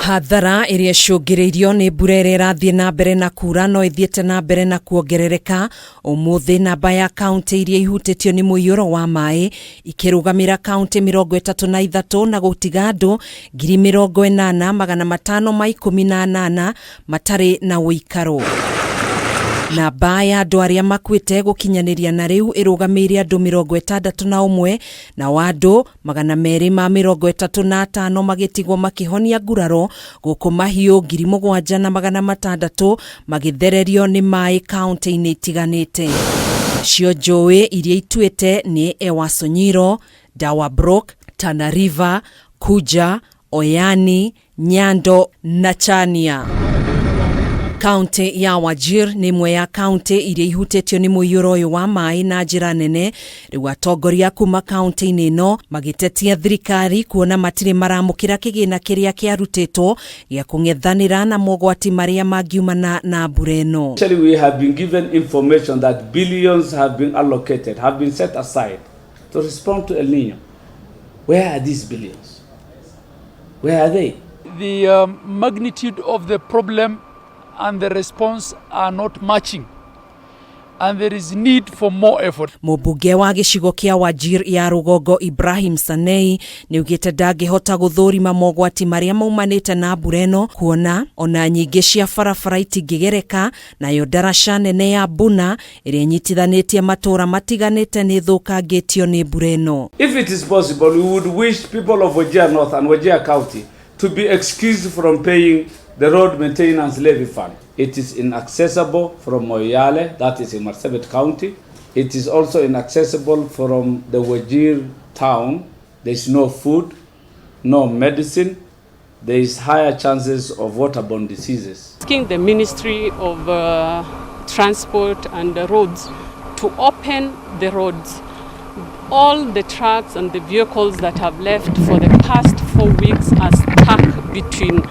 Hathara ĩrĩa ĩcũngĩrĩirio nĩ mbura ĩrĩa ĩrathiĩ na mbere na kura no ĩthiĩte na mbere na kuongerereka. Ũmũthĩ namba ya kaunti iria ihutĩtio nĩ mũiyũro wa maĩ ikĩrũgamĩra kaunti 33 na gũtiga andũ 80,518 matarĩ na ũikaro. Namba ya andũ arĩa makuĩte gũkinyanĩria na rĩu ĩrũgamĩire andũ 61 nao andũ 235 magĩtigwo makĩhonia nguraro gũkũ mahiũ 7,600 magĩthererio nĩ maĩ kaunti-inĩ itiganĩte. Nacio njũĩ iria ituĩte nĩ Ewaso Nyiro, Dawa Brook, Tana River, Kuja, Oyani, Nyando na Chania. Kaunti ya Wajir nĩ ĩmwe ya kaunti iria ihutĩtio nĩ mũiyũro ũyũ wa maĩ na njĩra nene. Rĩu atongoria kuma kaunti-inĩ ĩno magĩtetia thirikari kuona matirĩ maramũkĩra kĩgĩna kĩrĩa kĩarutĩtwo gĩa kũng'ethanĩra na mogwati marĩa mangiumana na mbura ĩno. Actually, we have been given information that billions have been allocated, have been set aside to respond to El Nino. Where are these billions? Where are they? The magnitude of the problem and the response are not matching, and there is need for more effort. Mũmbunge wa gĩcigo kĩa Wajir ya rũgongo Ibrahim Sanei nĩ augĩte ndangĩhota gũthũrima mogwati marĩa maumanĩte na mbura ĩno, kuona ona nyingĩ cia barabara itingĩgereka, nayo ndaraca nene ya Buna ĩrĩa ĩnyitithanĩtie matũũra matiganĩte nĩ ĩthũkangĩtio nĩ mbura ĩno. If it is possible, we would wish people of Wajir North and Wajir County to be excused from paying the road maintenance levy fund. It is inaccessible from Moyale, that is in Marsabit County. It is also inaccessible from the Wajir town. There is no food, no medicine. There is higher chances of waterborne diseases. Asking the Ministry of Transport and the Roads to open the roads. All the trucks and the vehicles that have left for the past 4 weeks are stuck between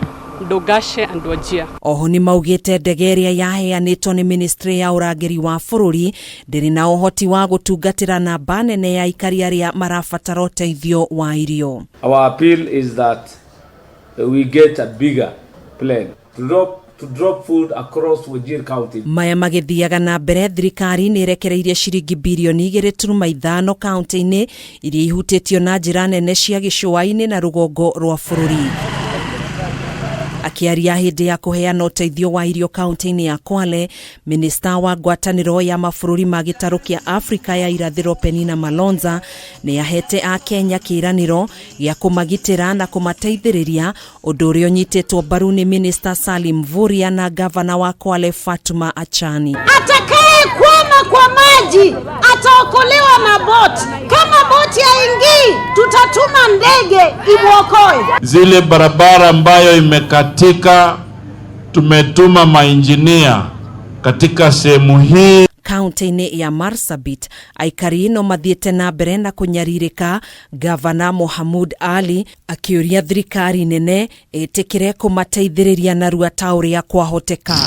Dogashe and Wajir. Oho nĩ maugĩte ndege ĩrĩa yaheanĩtwo nĩ ministry ya ũrangĩri wa bũrũri ndĩrĩ na ũhoti wa gũtungatĩra namba nene ya aikari arĩa marabatara ũteithio wa irio. Our appeal is that we get a bigger plane to drop food across Wajir County. Maya magĩthiaga na mbere, thirikari nĩ ĩrekereirie ciringi birioni igĩrĩ turuma ithano kaunti-inĩ iria ihutĩtio na njĩra nene cia gĩcũa-inĩ na rũgongo rwa bũrũri. Akĩaria hĩndĩ ya kũheana ũteithio wa irio kaunti-inĩ ya Kwale, minista wa ngwatanĩro ya mabũrũri ma gĩtarũ kĩa Afrika ya irathĩro Penina Malonza nĩ ahete Akenya kĩĩranĩro gĩa kũmagitĩra na kũmateithĩrĩria, ũndũ ũrĩa ũnyitĩtwo mbaru nĩ minista Salim Mvurya na gavana wa Kwale Fatuma Achani. Atakaye kwama kwa maji ataokolewa na boti. Kama boti haingii, tutatuma ndege imuokoe. Zile barabara ambayo imekatika, tumetuma mainjinia katika sehemu hii. Kaunti-inĩ ya Marsabit, aikari no mathiĩte na mbere na kũnyarirĩka, gavana Mohamud Ali akĩũria thirikari nene ĩtĩkĩre kũmateithĩrĩria narua ta ũrĩa kwahoteka.